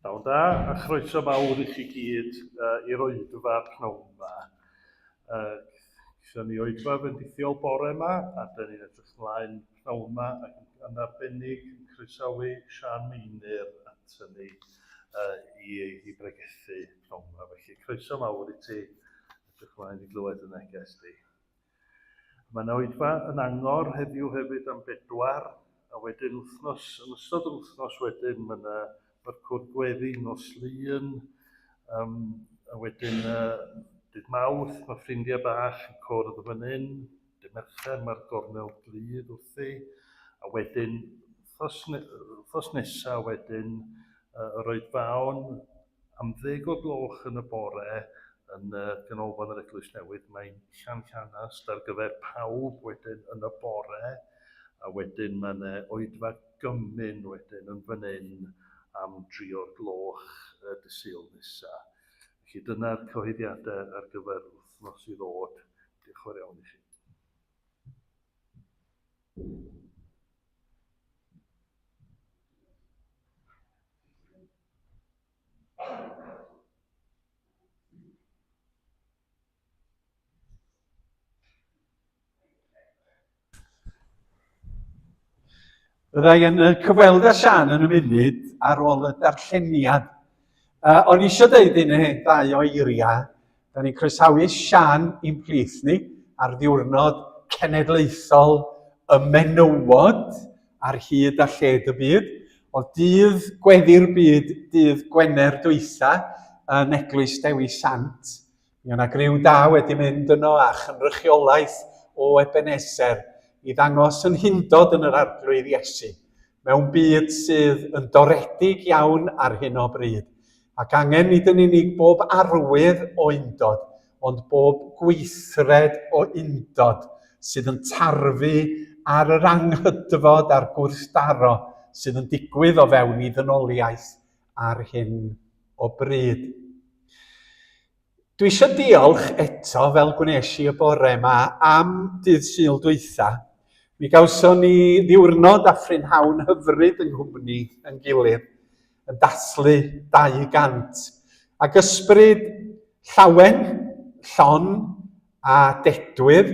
Pnawn da, a chroeso mawr i chi gyd uh, i'r oedfa pnawn yma. Uh, Gyda ni oedfa fendithiol bore yma, a dyn ni'n edrych ymlaen pnawn yma ac yn arbennig yn croesawu Sian Meinir at ni uh, i, i bregethu pnawn yma. Felly croeso mawr i ti, edrych ymlaen i glywed y neges di. Mae 'na oedfa yn angor heddiw hefyd am bedwar, a wedyn wythnos, yn ystod yr wythnos wedyn, mae 'na mae'r cwrdd gweddi nos Lun, um, a wedyn uh, dydd Mawrth, mae ffrindiau bach yn cwrdd fan hyn, dydd Mercher mae'r gornel glud wrthi, a wedyn wythnos, wythnos nesaf wedyn uh, yr oedfaon Am ddeg o'r gloch yn y bore yn y Ganolfan yr Eglwys Newydd, mae'n llanllanast ar gyfer pawb wedyn yn y bore, a wedyn mae yna oedfa gymun wedyn yn fan hyn am dri o'r gloch y dydd Sul nesa. Felly dyna'r cyhoeddiadau ar gyfer wythnos i ddod. Diolch yn fawr iawn i chi. Bydda i yn cyfweld â Siân yn y munud ar ôl y darlleniad. Uh, o'n i eisiau dweud un neu ddau o eiriau. Da ni'n croesawu Siân i'n plith ni ar ddiwrnod cenedlaethol y menywod ar hyd a lled y byd. Oedd dydd gweddi'r byd, dydd Gwener dwytha, yn Eglwys Dewi Sant. Mi o'na griw da wedi mynd yno a chynrychiolaeth o Ebenezer i ddangos yn hundod yn yr Arglwydd Iesu, mewn byd sydd yn doredig iawn ar hyn o bryd, ac angen nid yn unig bob arwydd o undod, ond bob gweithred o undod sydd yn tarfu ar yr anghydfod a'r gwrthdaro sydd yn digwydd o fewn i ddynoliaeth ar hyn o bryd. Dwi eisiau diolch eto, fel gwnes i y bore yma, am dydd Sul dwytha. Mi gawson ni ddiwrnod a phrynhawn hyfryd yng nghwmni yn gilydd, yn dathlu 200. Ac ysbryd llawen, llon a dedwydd,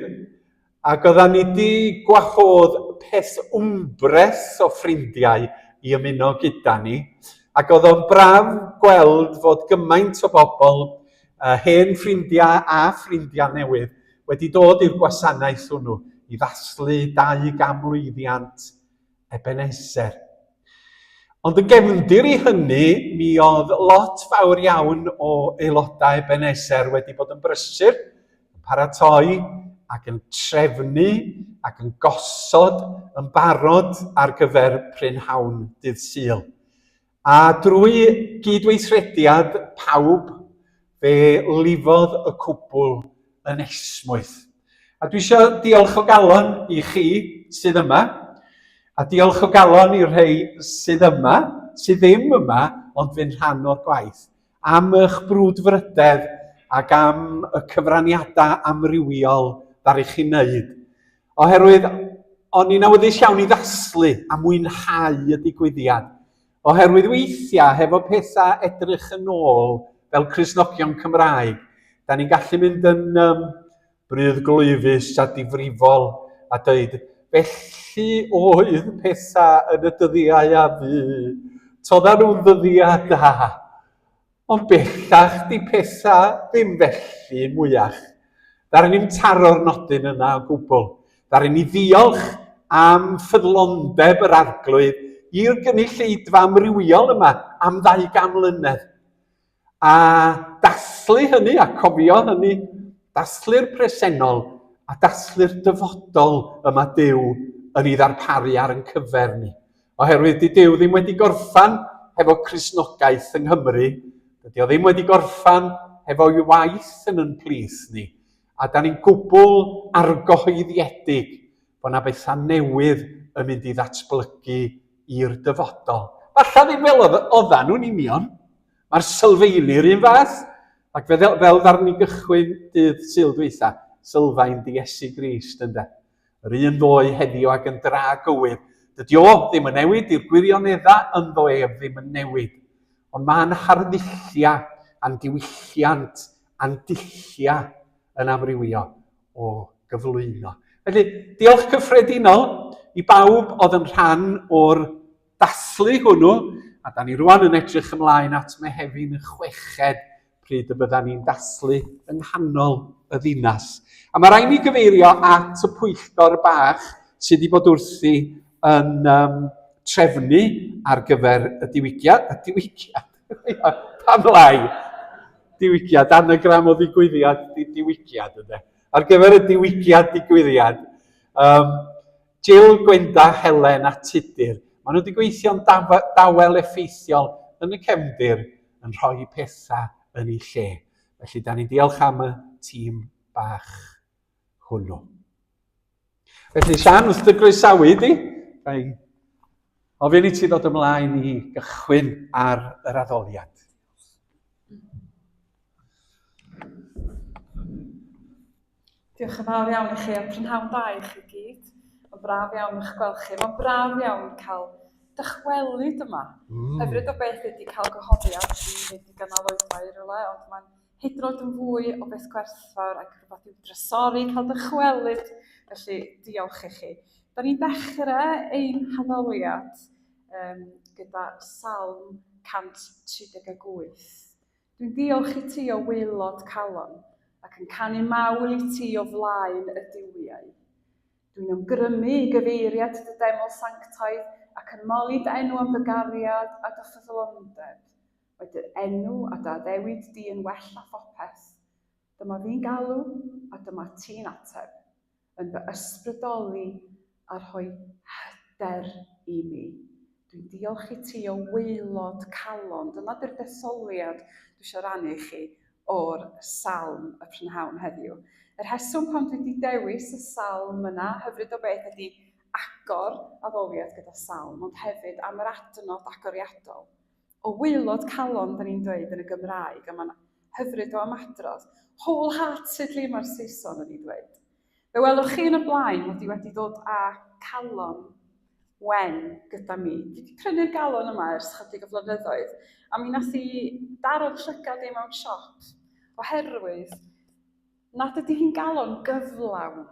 ac oeddan ni 'di gwahodd peth wmbreth o ffrindiau i ymuno gyda ni, ac oedd o'n braf gweld fod gymaint o bobl, hen ffrindiau a ffrindiau newydd, wedi dod i'r gwasanaeth hwnnw i ddathlu 200 mlwyddiant Ebenezer. Ond yn gefndir i hynny, mi oedd lot fawr iawn o aelodau Ebenezer wedi bod yn brysur, yn paratoi ac yn trefnu ac yn gosod yn barod ar gyfer prynhawn dydd Sul. A drwy gydweithrediad pawb, fe lifodd y cwbl yn esmwyth. A dwi eisiau diolch o galon i chi sydd yma, a diolch o galon i'r rhai sydd yma, sydd ddim yma, ond fu'n rhan o'r gwaith, am eich brwdfrydedd ac am y cyfraniadau amrywiol ddaru chi wneud. Oherwydd o'n i'n awyddus iawn i ddathlu a mwynhau y digwyddiad. Oherwydd weithiau, hefo pethau edrych yn ôl fel Cristnogion Cymraeg, da ni'n gallu mynd yn um, bruddglwyfus a difrifol a dweud, felly oedd pethau yn y dyddiau a fu, todda nhw'n ddyddiau da. Ond bellach 'di petha ddim felly mwyach. Ddaru ni'm taro'r nodyn yna o gwbl. Ddaru ni ddiolch am ffyddlondeb yr Arglwydd i'r gynulleidfa amrywiol yma am ddau gan mlynedd. A dathlu hynny a cofio hynny, dathlu'r presennol a dathlu'r dyfodol y mae Duw yn ei ddarparu ar ein cyfer ni. Oherwydd 'di Duw ddim wedi gorffan hefo Cristnogaeth yng Nghymru, dydy o ddim wedi gorffan hefo'i waith yn yn plith ni, a da ni'n gwbl argyhoeddiedig bod 'na bethau newydd yn mynd i ddatblygu i'r dyfodol. Falla ddim fel oeddan nhw'n union, mae'r sylfeini'r un fath, ac fe fel ddaru ni gychwyn dydd Sul dwytha, sylfaen di Iesu Grist ynde. Yr un ddoe heddiw ac yn dra gywir. Dydy o ddim yn newid, di'r gwirioneddau ynddo ef ddim yn newid. Ond mae'n harddulliau a'n diwylliant a'n dulliau yn amrywio o gyflwyno. Felly, diolch cyffredinol i bawb oedd yn rhan o'r dathlu hwnnw, a da ni rwan yn edrych ymlaen at Mehefin y chweched pryd y byddan ni'n dathlu yng nghanol y ddinas. A mae rhaid ni gyfeirio at y pwyllgor bach sydd wedi bod wrthi yn um, trefnu ar gyfer y diwygiad, y diwygiad, pam lai, diwygiad, anagram o ddigwyddiad, di, diwygiad yna. Ar gyfer y diwygiad digwyddiad, um, Jill, Gwenda, Helen a Tudur, maen nhw wedi gweithio'n dawel effeithiol yn y cefndir yn rhoi pethau yn ei lle. Felly, da ni'n diolch am y tîm bach hwnnw. Felly, Sian, wrth dy groesawu di, ga i ofyn i ti ddod ymlaen i gychwyn ar yr addoliad. Diolch yn fawr iawn i chi a prynhawn da i chi gyd. Mae'n braf iawn eich gweld chi. Mae'n braf iawn cael dychwelyd yma. Mm. Hyfryd o beth ydy cael gwahoddiad i fynd i gynnal oedfa i rywle, ond mae'n hyd yn oed yn fwy o beth gwerthfawr ac rhywbeth i'w drysori, cael dychwelyd. Felly, diolch i chi. Da ni'n dechrau ein haddoliad um, gyda Salm 138. Dwi'n diolch i ti o waelod calon, ac yn canu mawl i ti o flaen y duwiau. Dwi'n ymgrymu i gyfeiriad dy deml sanctaidd ac yn moli dy enw am dy gariad a dy ffyddlondeb. Mae dy enw a dy addewid di yn well na phopeth. Dyma fi'n galw, a dyma ti'n ateb. yn fy ysbrydoli a rhoi hyder i mi. Dwi'n diolch i ti o waelod calon. Dyna di'r detholiad dwi eisiau rannu i chi o'r salm y prynhawn heddiw. Y rheswm pam dwi wedi dewis y salm yna, hyfryd o beth ydy agor addoliad gyda salm, ond hefyd am yr adnod agoriadol. O waelod calon, da ni'n dweud yn y Gymraeg, a mae'n hyfryd o ymadrodd. Wholeheartedly mae'r Saeson yn ei ddweud. Fe welwch chi yn y blaen mod i wedi dod â calon wen gyda mi. Dwi wedi prynu'r galon yma ers chydig o flynyddoedd, a mi nath i daro'r llygad i mewn siop, oherwydd nad ydy hi'n galon gyflawn.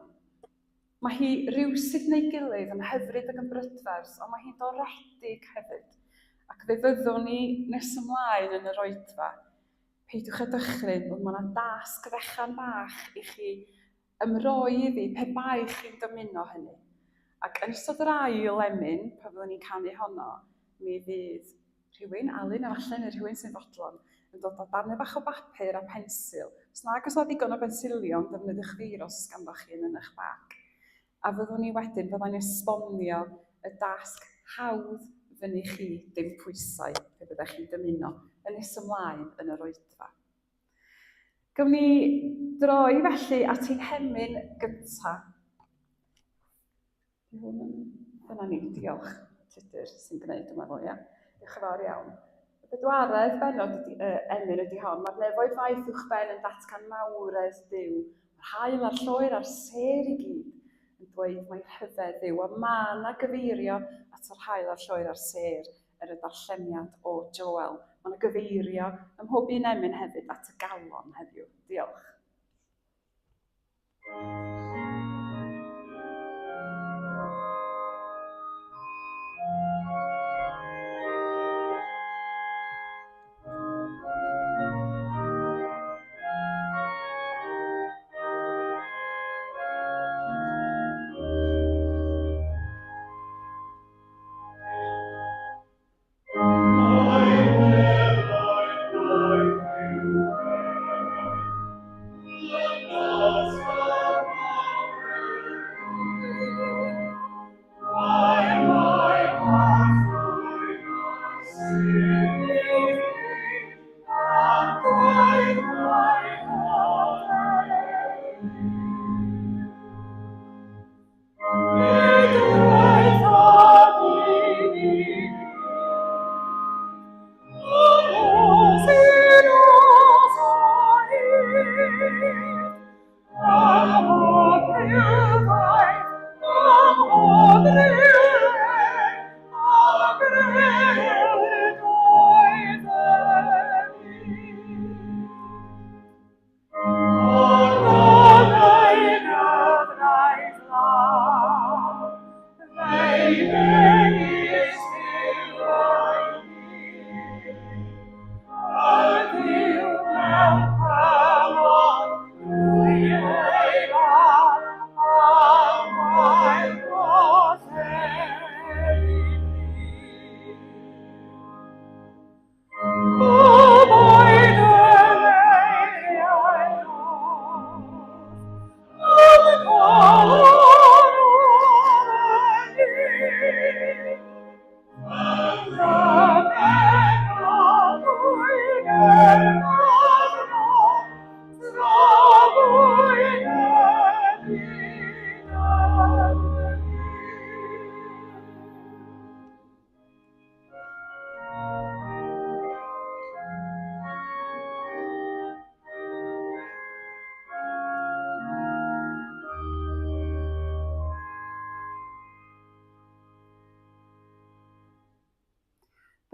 Mae hi rywsut neu gilydd yn hyfryd ac yn brydferth, ond mae hi'n doredig hefyd. Ac fe fyddwn ni nes ymlaen yn yr oedfa. Peidiwch â dychryn, ond mae yna dasg fechan bach i chi ymroi iddi pe bai chi'n dymuno hynny. Ac yn ystod yr ail emyn, pan fyddwn ni'n canu honno, mi fydd rhywun, Alun efallai, neu rhywun sy'n fodlon, Yn dod â darnau bach o bapur a pensil. Os nag oes 'na ddigon o bensilion, defnyddiwch feiros os ganddoch chi un yn eich bag. A fyddwn ni wedyn, fyddai'n esbonio y dasg hawdd fyny chi, dim pwysau, pe byddech chi'n dymuno, yn nes ymlaen yn yr oedfa. Gawn ni droi felly at ein hemyn gyntaf. Di hwn yn... Dyna ni, diolch. Tudur sy'n gwneud, dwi'n meddwl, ia. Diolch yn fawr iawn. Y bedwaredd bennod ydy, emyn ydy hon. Mae'r nefoedd faith uwchben yn datgan mawredd Duw. Mae'r haul a'r lloer a'r sêr i gyd yn dweud mai rhyfedd Dduw. A mae yna gyfeirio at yr haul a'r lloer a'r sêr yn y darlleniad o Joel. Mae yna gyfeirio ym mhob un emyn hefyd at y galon heddiw. Diolch.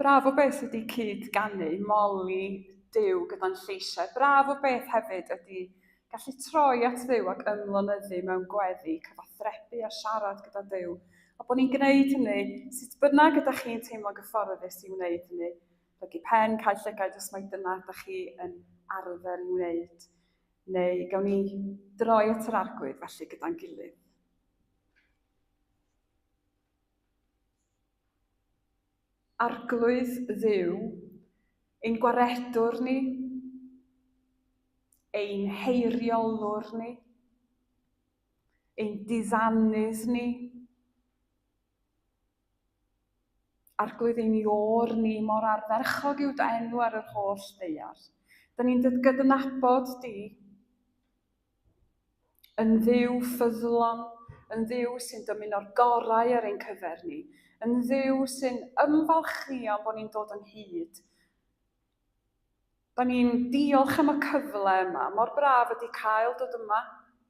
Braf o beth ydy cyd-ganu, moli Duw gyda'n lleisiau. Braf o beth hefyd ydy gallu troi at Dduw ac ymlonyddu mewn gweddi, cyfathrebu a siarad gyda Duw. A bod ni'n gwneud hynny, sut bynnag ydych chi'n teimlo'n gyfforddus i wneud hynny. Plygu pen, cau llygaid os mai dyna ydych chi yn arfer i wneud. Neu gawn ni droi at yr Arglwydd felly gyda'n gilydd. Arglwydd Dduw, ein gwaredwr ni, ein heiriolwr ni, ein diddanydd ni, Arglwydd ein Iôr ni, mor ardderchog yw dy enw ar yr holl ddaear. Da ni'n dy gydnabod di Yn Dduw ffyddlon, yn Dduw sy'n dymuno'r gorau ar ein cyfer ni, yn Dduw sy'n ymfalchïo bod ni'n dod ynghyd. Da ni'n diolch am y cyfle yma. Mor braf ydy cael dod yma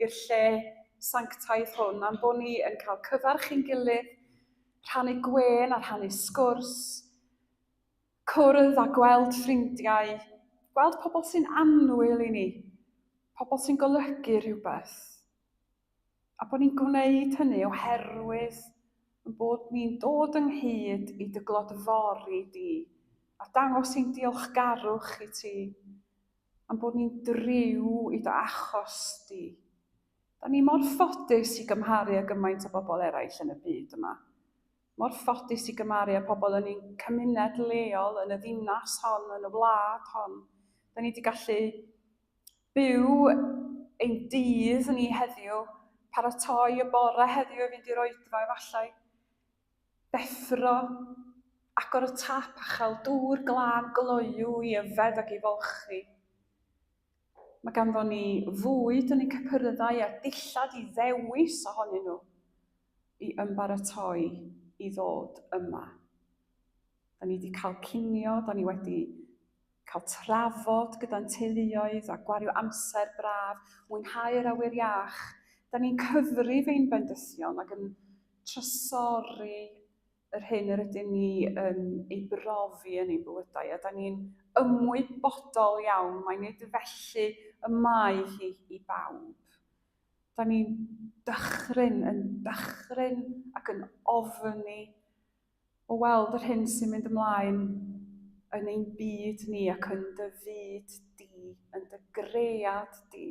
i'r lle sanctaidd hwn, am bod ni yn cael cyfarch ein gilydd, rhannu gwên a rhannu sgwrs, Cwrdd a gweld ffrindiau, gweld pobl sy'n annwyl i ni, pobl sy'n golygu rhywbeth. A bod ni'n gwneud hynny oherwydd yn bod ni'n dod ynghyd i dy glodfori di a dangos ein diolchgarwch i ti am bod ni'n driw i dy achos di. Da ni mor ffodus i gymharu â gymaint o bobl eraill yn y byd yma. Mor ffodus i gymharu â pobl yn ein cymuned leol, yn y ddinas hon, yn y wlad hon. Da ni wedi gallu byw ein dydd ni heddiw, paratoi y bore heddiw i fynd i'r oedfa efallai, deffro, agor y tap a chael dŵr glân gloyw i yfed ac i folchi. Mae ganddo ni fwyd yn ein cypyrddau a dillad i ddewis ohonyn nhw i ymbaratoi i ddod yma. Da ni wedi cael cinio, da ni wedi cael trafod gyda'n teuluoedd a gwario amser braf, mwynhau'r awyr iach. Da ni'n cyfrif ein bendithion ac yn trysori yr hyn yr ydyn ni yn ei brofi yn ein bywydau, a da ni'n ymwybodol iawn mai nid felly y mae hi i bawb. Da ni'n dychryn, yn dychryn ac yn ofni o weld yr hyn sy'n mynd ymlaen yn ein byd ni ac yn dy fyd di, yn dy gread di.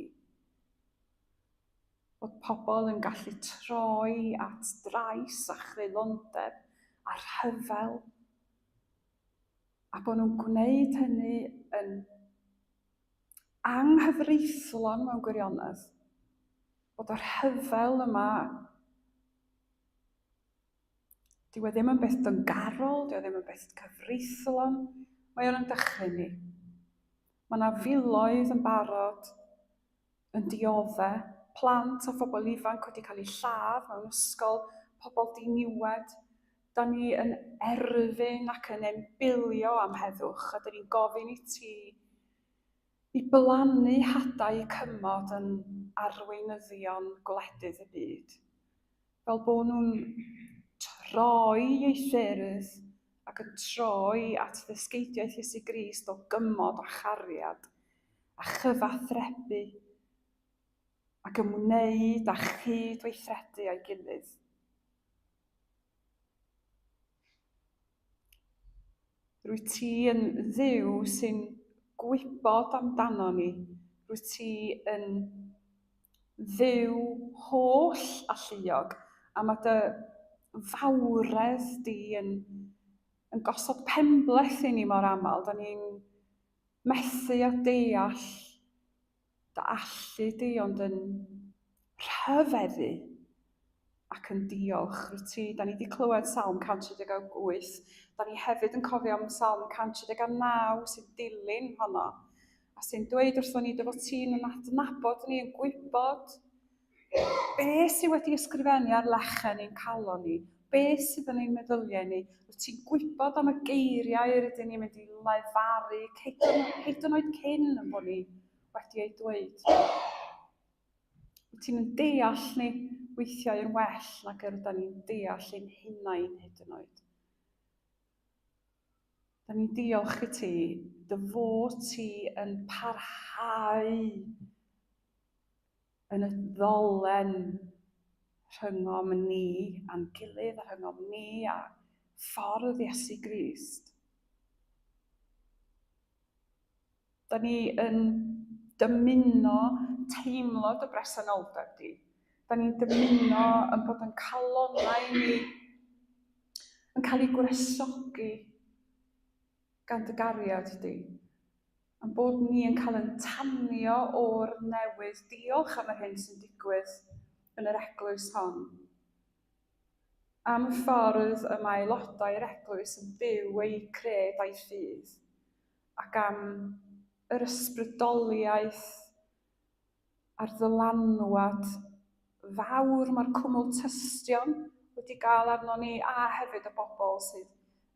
Bod pobl yn gallu troi at drais a chreulondeb a rhyfel, a bod nhw'n gwneud hynny yn anghyfreithlon mewn gwirionedd. Bod y rhyfel yma, dyw e ddim yn beth dyngarol, dyw e ddim yn beth cyfreithlon, mae o'n dychryn ni. Mae yna filoedd yn barod yn diodde, plant a phobl ifanc wedi cael eu lladd mewn ysgol, pobl diniwed. Da ni yn erfyn ac yn embilio am heddwch, a da ni'n gofyn i ti i blannu hadau cymod yn arweinyddion gwledydd y byd, fel bod nhw'n troi eu ffyrdd ac yn troi at ddysgeidiaeth Iesu Grist o gymod a chariad a chyfathrebu ac ymwneud â chyd-weithredu â'i gilydd. Rwyt ti yn Dduw sy'n gwybod amdano ni. Rwyt ti yn Dduw holl alluog, a mae dy fawredd di yn, yn gosod penbleth i ni mor aml. Da ni'n methu a deall dy allu di, ond yn rhyfeddu ac yn diolch. Rwyt ti, da ni wedi clywed Salm 138, da ni hefyd yn cofio am Salm 139 sy'n dilyn honno, a sy'n dweud wrthon ni dy fod ti'n yn adnabod ni, yn gwybod beth sydd wedi ysgrifennu ar lechen ein calon ni, beth sydd yn ein meddyliau ni. Rwyt ti'n gwybod am y geiriau yr ydyn ni'n mynd i lefaru, hyd yn oed cyn yn bod ni wedi ei dweud. Wyt ti'n yn deall ni weithiau yn well nag yr ydyn ni'n deall ein hunain hyd yn oed. Da ni'n diolch i ti, dy fod ti yn parhau yn y ddolen rhyngom ni a'n gilydd a rhyngom ni a ffordd Iesu Grist. Da ni yn dymuno teimlo dy bresenoldeb di. Da ni'n dymuno yn bod yn calonnau ni yn cael ei gwresogi gan dy gariad di. Yn bod ni yn cael yn tanio o'r newydd. Diolch am yr hyn sy'n digwydd yn yr eglwys hon. Am y ffordd y mae aelodau'r eglwys yn byw eu cred a'u ffydd, ac am yr ysbrydoliaeth a'r ddylanwad fawr mae'r cwmwl tystion wedi gael arno ni, a hefyd y bobl sydd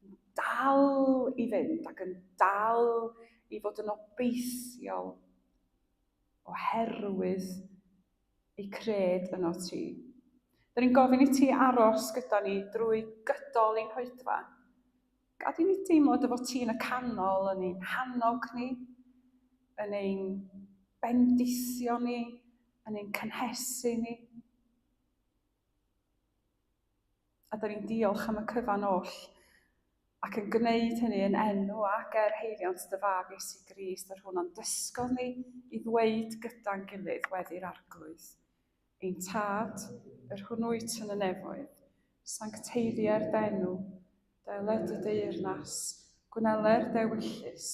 yn dal i fynd ac yn dal i fod yn obeithiol oherwydd eu cred yno ti. Da ni'n gofyn i ti aros gyda ni drwy gydol ein hoedfa. Gad i ni deimlo dy fod ti yn y canol, yn ein hannog ni, yn ein bendithio ni, yn ein cynhesu ni. A da ni'n diolch am y cyfan oll, ac yn gwneud hynny yn enw ac er heiriant dy fab Iesu Grist, yr hwn a'n dysgodd ni i ddweud gyda'n gilydd weddi'r Arglwydd. Ein Tad, yr hwn wyt yn y nefoedd, sancteiddier dy enw, deled dy deyrnas, gwneler dy ewyllys,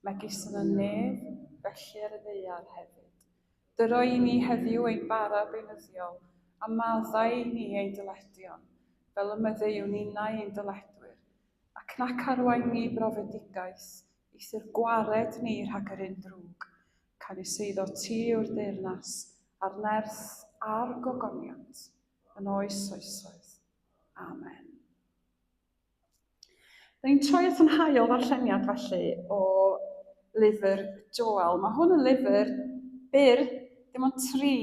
Megis yn y nef, felly ar y ddaear hefyd. Dyro i ni heddiw ein bara beunyddiol, a maddau i ni ein dyledion, fel y maddeuwn ninnau ein dyledwyr, ac nac arwain ni brofedigaeth, eithr gwared ni rhag yr un drwg, canys eiddo ti yw'r deyrnas, a'r nerth, a'r gogoniant, yn oes oesoedd. Amen. Da ni'n troi at yn hail ddarlleniad felly o lyfr Joel. Mae hwn yn lyfr byr, dim ond tri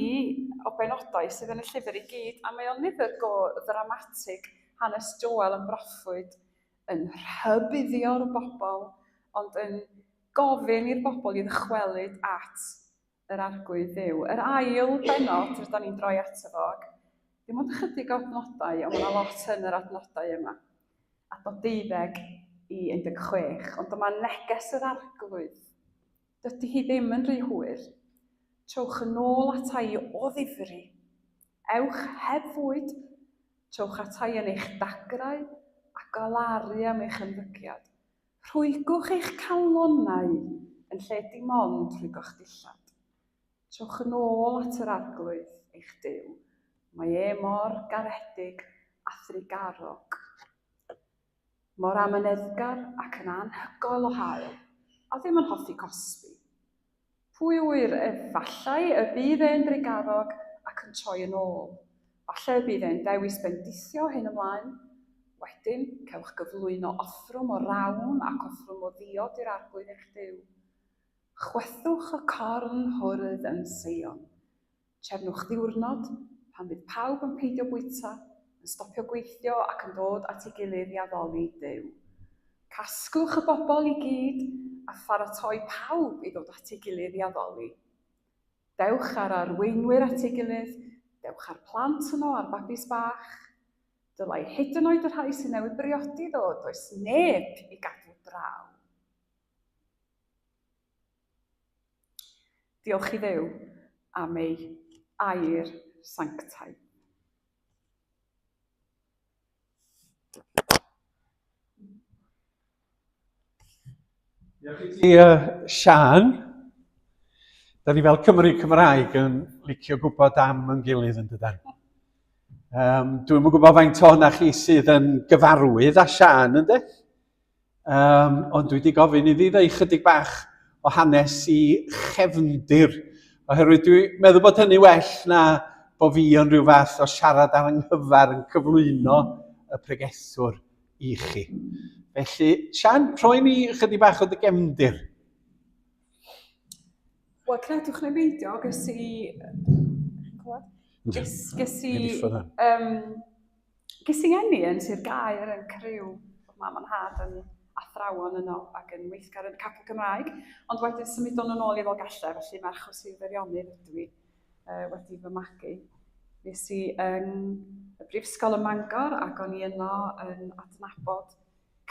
o benodau sydd yn y llyfr i gyd, a mae o'n lyfr go ddramatig, hanes Joel yn broffwyd, yn rhybuddio'r bobl, ond yn gofyn i'r bobl i ddychwelyd at yr Arglwydd Dduw. Yr ail bennod rydyn ni'n droi ato fo, ac dim ond ychydig o adnodau, ond mae yna lot yn yr adnodau yma. Adnod 12 i 16, ond dyma neges yr Arglwydd. Dydy hi ddim yn rhy hwyr. Trowch yn ôl ata i o ddifri. Ewch heb fwyd, trowch ata i yn eich dagrau a galaru am eich ymddygiad. Rhwygwch eich calonnau yn lle dim ond rhwygo'ch dillad. Trowch yn ôl at yr Arglwydd, eich Duw. Mae e mor garedig a thrugarog, mor amyneddgar ac yn anhygoel o hael, a ddim yn hoffi cosbi. Pwy ŵyr, efallai y bydd e'n drugarog ac yn troi yn ôl. Falle y bydd e'n dewis bendithio hyn ymlaen. Wedyn, cewch gyflwyno offrwm o rawn ac offrwm o ddiod i'r Arglwydd eich Duw. Chwythwch y corn hwrdd yn Seion. Trefnwch ddiwrnod pan fydd pawb yn peidio bwyta, yn stopio gweithio ac yn dod at ei gilydd i addoli Duw. Casglwch y bobl i gyd a pharatoi pawb i ddod at ei gilydd i addoli. Dewch â'r arweinwyr at ei gilydd, dewch â'r plant yno a'r babis bach. Dylai hyd yn oed y rhai sy'n newydd briodi ddod, does neb i gadw draw. Diolch i Dduw am ei air sanctaidd. Diolch i ti, uh, Sian. Da ni fel Cymru Cymraeg yn licio gwybod am yn gilydd yn dydan. Um, Dwi'n yn gwybod faint o'na chi sydd yn gyfarwydd â Sian, ynddo? Um, ond dwi wedi gofyn iddi ddeu chydig bach o hanes i chefndir, oherwydd dwi'n meddwl bod hynny well na bod fi yn rhyw fath o siarad ar ynghyfer yn cyflwyno y pregethwr i chi. Felly, Sian, rhoi ni chydig bach o dy gefndir. Wel, credwch neu beidio, ges i... Ges, ges i... Um, Ges i ngeni yn Sir Gaer yn criw, oedd mam a'n nhad yn athrawon yno ac yn weithgar yn y capel Cymraeg, ond wedyn symudon nhw'n ôl i Ddolgellau, felly merch o Sir Feirionnydd ydw i uh, wedi fy magu. Nes i yn y brifysgol ym Mangor ac o'n i yno yn adnabod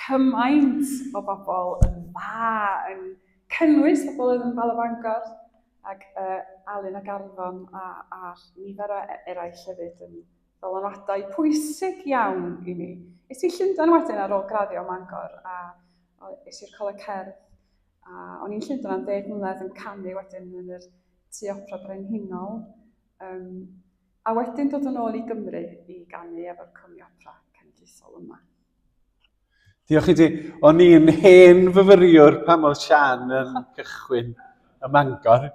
cymaint o bobl yn dda, yn cynnwys pobl oedd yn Bala Bangor ac uh, Alun ac Arfon a, a nifer o e-, eraill hefyd yn ddylanwadau pwysig iawn i mi. Es i Llundain wedyn ar ôl graddio ym Mangor a es i'r Coleg Cerdd a o'n i'n Llundain am ddeg mlynedd yn canu wedyn yn yr Tŷ Opera Brenhinol. Um, a wedyn dod yn ôl i Gymru i ganu efo'r Cwmni Opera Cenedlaethol yma. Diolch i ti. O'n i'n hen fyfyriwr pan oedd Sian yn cychwyn y Mangor.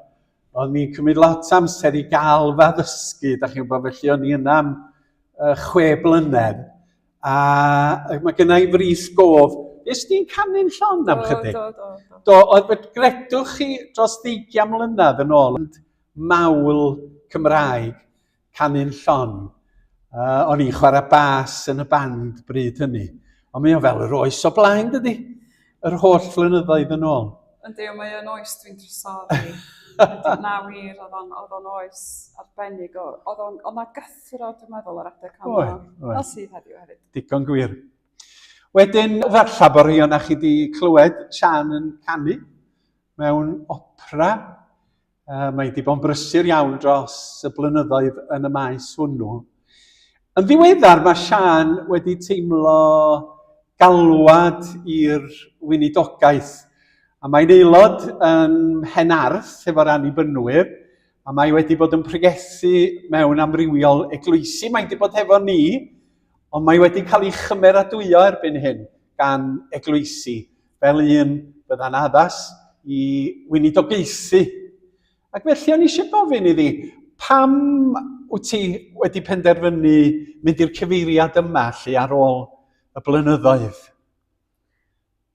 O'n i'n cymryd lot amser i gael fy addysgu, da chi'n gwybod, felly o'n i yna am uh, chwe blynedd. A mae gynna i frith gof. Nes di'n canu'n llon am chydig? Do, do, do. Do, oedd, gredwch chi dros ddeigian mlynedd yn ôl, mawl Cymraeg canu'n llon. Uh, o'n i'n chwarae bas yn y band bryd hynny. Ond mae o fel yr oes o blaen, dydy? Yr holl flynyddoedd yn ôl. Yndi, ond mae o'n oes dwi'n drysori. Na wir, oedd o'n, oedd o'n oes arbennig. Oedd o'n, oedd na gythro, dwi'n meddwl, ar adeg honno. Oedd, oedd. Fel sydd heddiw hefyd. Digon gwir. Wedyn, falle bod rhai o'na chi wedi clywed Sian yn canu mewn opera. Uh, mae wedi bod yn brysur iawn dros y blynyddoedd yn y maes hwnnw. Yn ddiweddar, mae Sian wedi teimlo galwad i'r weinidogaeth. A mae'n aelod yn Mhenarth efo'r Annibynwyr, a mae wedi bod yn pregethu mewn amrywiol eglwysi. Mae'n wedi bod hefo ni, ond mae wedi cael ei chymeradwyo erbyn hyn gan eglwysi fel un fydda'n addas i weinidogaethu. Ac felly o'n i eisiau gofyn iddi, pam wyt ti wedi penderfynu mynd i'r cyfeiriad yma lle ar ôl y blynyddoedd?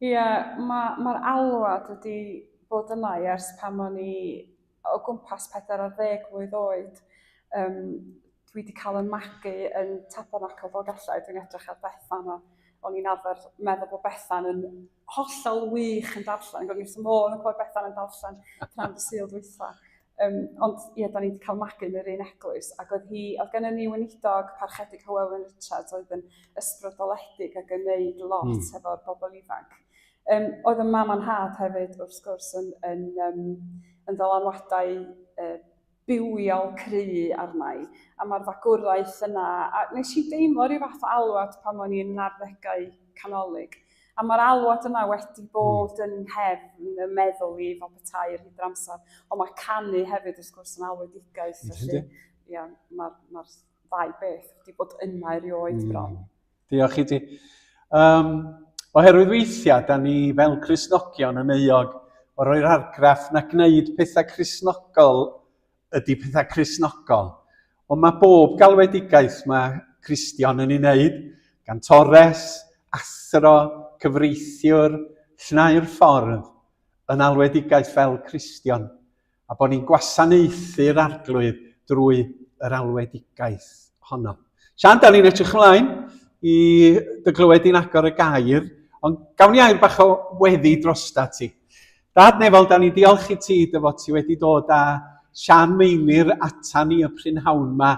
Ie, yeah, mae'r ma alwad wedi bod yna i ers pan o'n i o gwmpas 40 mlwydd oed. Um, dwi wedi cael yn magu yn Tabernacl Dolgellau, dwi'n edrych ar Bethan a o'n i'n arfer meddwl bod Bethan yn hollol wych yn darllen, ac o'n i wrth fy modd yn clywed Bethan yn darllen pnawn dy Sul dwytha. Um, ond ie, da ni wedi cael magu yn yr un eglwys, ac oedd hi, oedd gennym ni weinidog parchedig Hywel Wyn Richards oedd yn ysbrydoledig ac yn neud lot hefo'r bobl ifanc. Um, oedd y mam a'n nhad hefyd, wrth gwrs, yn, yn, um, yn ddylanwadau uh, bywiol cry arna i, a mae'r fagwraeth yna, a nes i deimlo rhyw fath o alwad pan o'n i'n arddegau canolig, a mae'r alwad yna wedi bod yn nghefn y meddwl i fel petai ar hyd yr amser, ond mae canu hefyd wrth gwrs yn alwedigaeth, felly ia, mae'r ma ddau beth wedi bod yna erioed bron. Diolch i ti. Um, oherwydd weithiau, da ni fel Cristnogion yn euog o roi'r argraff na gwneud pethau Cristnogol ydy pethau Cristnogol. Ond mae bob galwedigaeth mae Cristion yn ei wneud, gantores, athro, cyfreithiwr, llnau'r ffordd, yn alwedigaeth fel Cristion. a bod ni'n gwasanaethu'r Arglwydd drwy yr alwedigaeth honno. Sian, da ni'n edrych ymlaen i dy glywed i'n agor y gair, ond gawn ni air bach o weddi drosta ti. Dad nefol, da ni'n diolch i ti dy fod ti wedi dod â Sian Meinir ata ni y prynhawn ma,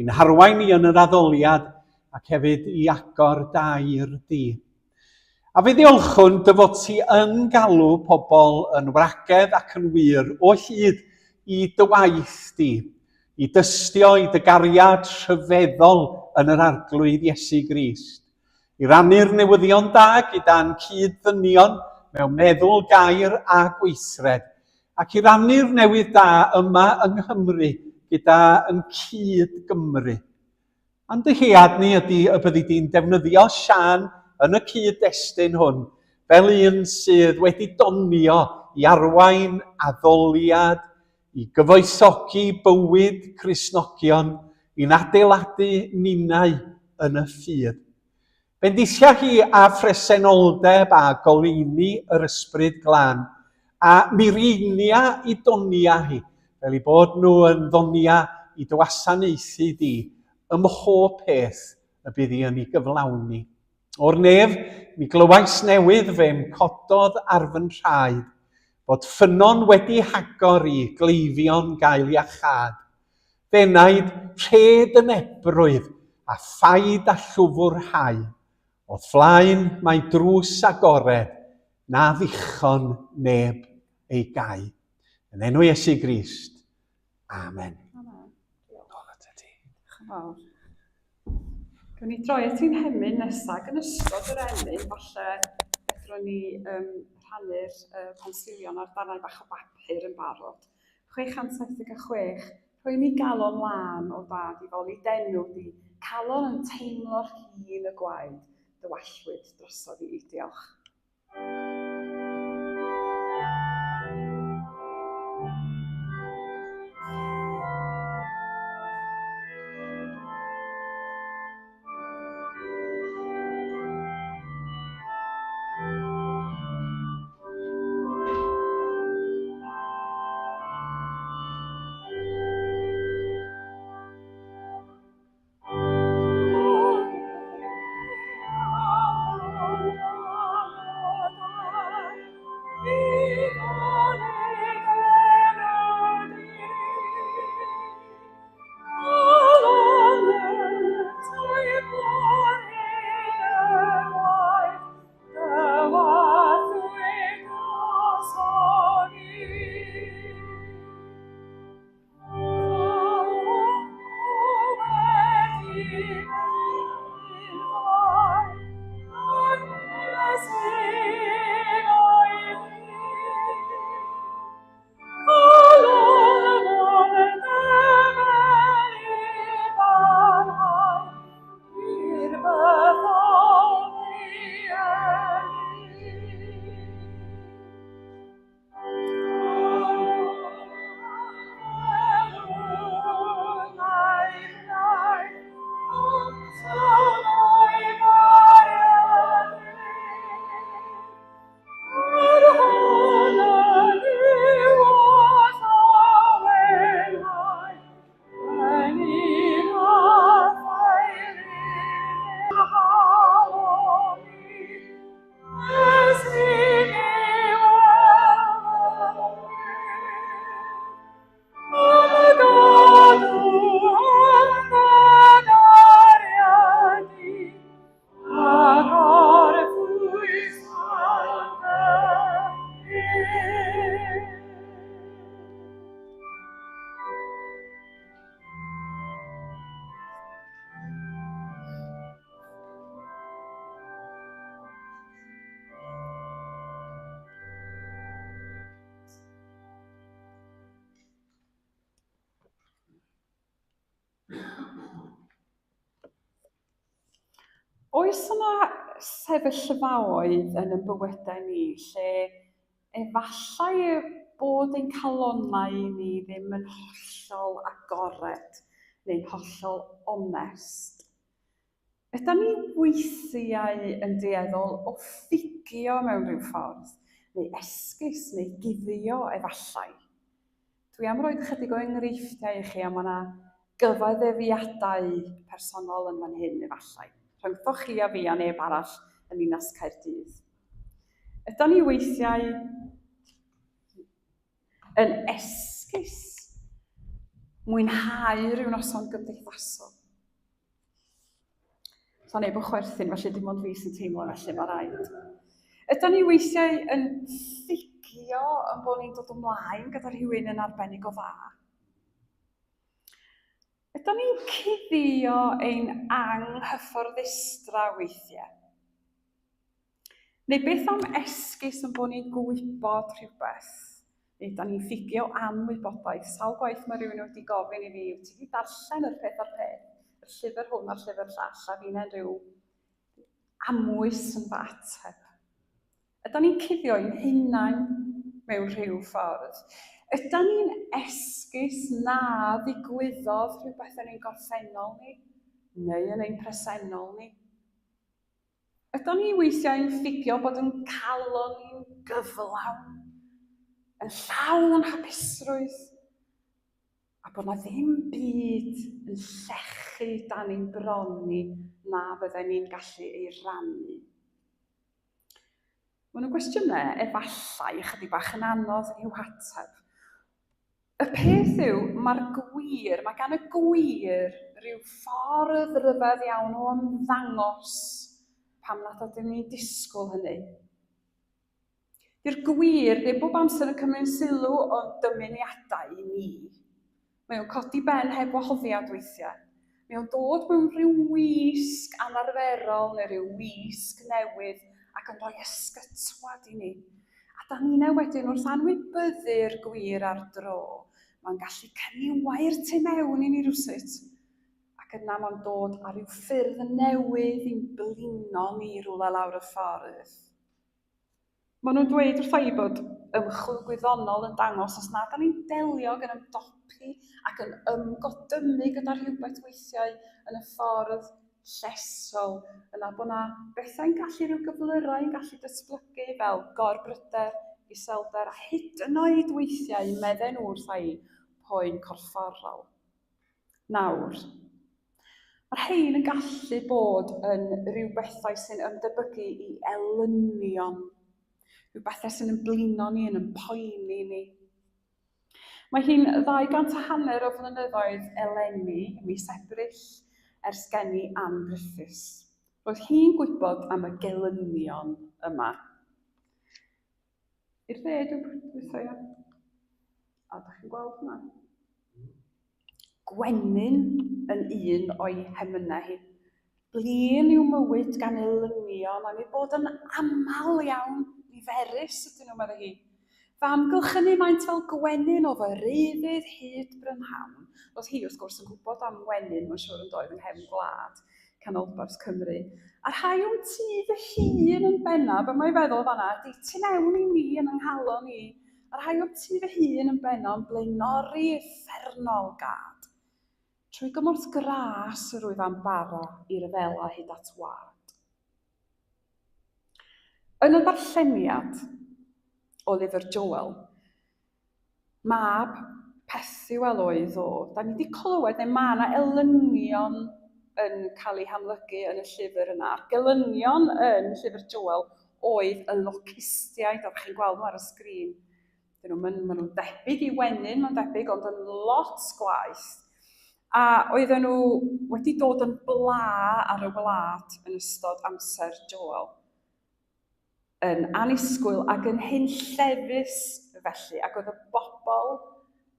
i'n harwain ni yn yr addoliad ac hefyd i agor dair di. A fe ddiolchwn dy fod ti yn galw pobl yn wragedd ac yn wir o hyd i dy waith di, i dystio i dy gariad rhyfeddol yn yr Arglwydd Iesu Grist, i rannu'r newyddion da gyda'n cyd-ddynion mewn meddwl, gair a gweithred, ac i rannu'r newydd da yma yng Nghymru gyda yn cyd-Gymru. A'n dyhead ni ydy y byddi di'n defnyddio Siân yn y cyd-destun hwn fel un sydd wedi donio i arwain addoliad, i gyfoethogi bywyd Cristnogion, i'n adeiladu ninnau yn y ffydd. Bendithia hi â phresenoldeb a goleuni yr Ysbryd Glân, a mireinia i donia hi, fel i bod nhw yn ddonia i dy wasanaethu di ym mhob peth y bydd hi yn ei gyflawni. O'r nef, mi glywais newydd fe'm cododd ar fy nhraed, fod ffynnon wedi hagor i gleifion gael iachâd. F'enaid, rhed yn ebrwydd, a phaid â llwfrhau. O'th flaen mae drws agored, na ddichon neb ei gau. Yn enw Iesu Grist. Amen. Amen. Nôl atat ti. Diolch yn fawr. Gawn ni droi at ein hemyn nesaf ac yn ystod yr emyn falle fedrwn ni um, rhannu'r uh, pensilion a'r darnau bach o bapur yn barod. 676, Rhoi mi galon lân o dad i foli d'enw di, calon yn teimlo rhin y gwaed, dywallwyd drosodd i. Diolch. Oes yna sefyllfaoedd yn ein bywydau ni lle efallai bod ein calonnau ni ddim yn hollol agored neu'n hollol onest? Ydan ni weithiau yn dueddol o ffugio mewn rhyw ffordd, neu esgus, neu guddio efallai? Dwi am roid chydig o enghreifftiau i chi, a mae yna gyfaddefiadau personol yn fan hyn efallai, rhyngthoch chi a fi a neb arall yn ninas Caerdydd. Ydan ni weithiau yn esgus mwynhau rhyw noson gymdeithasol? Sa neb yn chwerthin, felly dim ond fi sy'n teimlo felly, mae rhaid. Ydan ni weithiau yn ffugio yn bod ni'n dod ymlaen gyda rhywun yn arbennig o dda? Ydan ni'n cuddio ein anghyfforddustra weithiau? Neu beth am esgus yn bod ni'n gwybod rhywbeth? Neu da ni'n ffugio am wybodaeth. Sawl gwaith mae rhywun wedi gofyn i fi, wyt ti wedi darllen yr peth a'r peth, y llyfr hwn a'r llyfr llall, a fi'n rhyw amwys yn fy ateb. Ydan ni'n cuddio ein hunain mewn rhyw ffordd? Ydan ni'n esgus na ddigwyddodd rhywbeth yn ein gorffennol ni, neu yn ein presennol ni? Ydan ni weithiau yn ffugio bod yn calon ni'n gyflawn, yn llawn hapusrwydd, a bod na ddim byd yn llechu dan ein bron ni na fydden ni'n gallu ei rannu? Maen nhw'n gwestiynau efallai ychydig bach yn anodd i'w hateb. Y peth yw, mae'r gwir, mae gan y gwir ryw ffordd ryfedd iawn o ymddangos pam nad ydym ni'n disgwyl hynny. Dyw'r gwir ddim bob amser yn cymryd sylw o'n dymuniadau ni. Mae o'n codi ben heb wahoddiad weithiau. Mae o'n dod mewn rhyw wisg anarferol neu rhyw wisg newydd ac yn rhoi ysgytwad i ni. A da ni'n wedyn wrth anwybyddu'r gwir ar dro, mae'n gallu cyniwair tu mewn i ni rywsut. Ac yna mae'n dod â rhyw ffyrdd newydd i'n blino ni rhywle lawr y ffordd. Maen nhw'n dweud wrtha i bod ymchwil gwyddonol yn dangos os nad 'dan ni'n delio ac yn ymdopi ac yn ymgodymu gyda rhywbeth weithiau yn y ffordd llesol, yna bod 'na bethau'n gallu, rhyw gyflyrau yn gallu datblygu fel gorbryder, iselder a hyd yn oed weithiau, medden nhw wrtha i, poen corfforol. Nawr, mae'r rhain yn gallu bod yn rhyw bethau sy'n ymdebygu i elynion, rhyw bethau sy'n yn blino ni, yn yn poeni ni. Mae hi'n 250 o flynyddoedd eleni, mis Ebrill, ers geni Ann Griffiths. Roedd hi'n gwybod am y gelynion yma. I'r dde, dwi'n pwyso, ia. A da chi'n gweld hwnna? Gwenyn yn un o'i hemynau hi. Blin yw mywyd gan elynion am ei bod yn aml iawn, niferus ydyn nhw, meddai hi. Fy amgylchynu maent fel gwenyn o fy reiddydd hyd brynhawn. Roedd hi, wrth gwrs, yn gwybod am wenyn, mae'n siŵr yn doedd, yng nghefn gwlad canolbarth Cymru. A rhai o'm tŷ fy hun yn bennaf, be mae'n feddwl fanna, ydy tu mewn i mi yn yng nghalon i, a rhai o'm tŷ fy hun yn bennaf yn blaenori uffernol gad. Trwy gymorth gras yr wyf am bara i ryfela hyd at wad. Yn y darlleniad o lyfr Joel, Mab Pethuel oedd o. Da ni wedi clywed, neu mae yna elynion yn cael eu hamlygu yn y llyfr yna. A'r gelynion yn llyfr Joel oedd y locustiaid, oeddech chi'n gweld nhw ar y sgrin. Dyn nhw, maen nhw'n debyg i wenyn, mae'n debyg, ond yn lot gwaeth. A oedden nhw wedi dod yn bla ar y wlad yn ystod amser Joel. yn annisgwyl ac yn hunllefus felly, ac oedd y bobl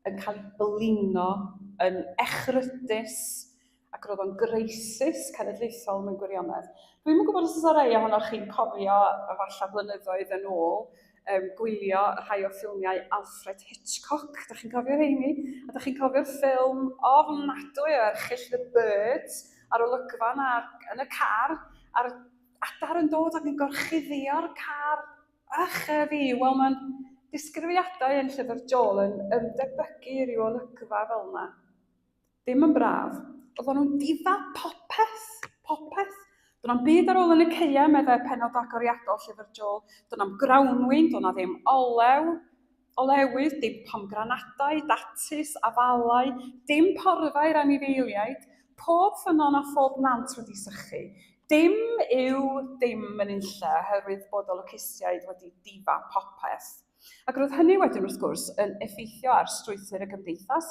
yn cael eu blino yn echrydus, ac roedd o'n greisis cenedlaethol mewn gwirionedd. Dwi'm yn gwybod os oes 'na rei ohonoch chi'n cofio, efallai blynyddoedd yn ôl, gwylio rhai o ffilmiau Alfred Hitchcock. Dach chi'n cofio rheini? A dach chi'n cofio'r ffilm ofnadwy o erchyll The Birds, a'r olygfa 'na yn y car? A'r adar yn dod ac yn gorchuddio'r car. Ach, e fi, wel mae'n disgrifiadau yn llyfr Joel yn ymdebygu i ryw olygfa fel yna. Dim yn braf. Oedden nhw'n difa popeth, popeth. Do'n na'm byd ar ôl yn y caeau, meddai pennod agoriadol llyfr Joel. Do'n na'm grawnwin, do'n na ddim olew, olewydd, dim pomgranadau, datus, afalau, dim porfa i'r anifeiliaid, pob ffynnon a phob nant wedi sychu. Dim yw dim yn unlle oherwydd bod y locustiaid wedi difa popeth. Ac roedd hynny wedyn, wrth gwrs, yn effeithio ar strwythur y gymdeithas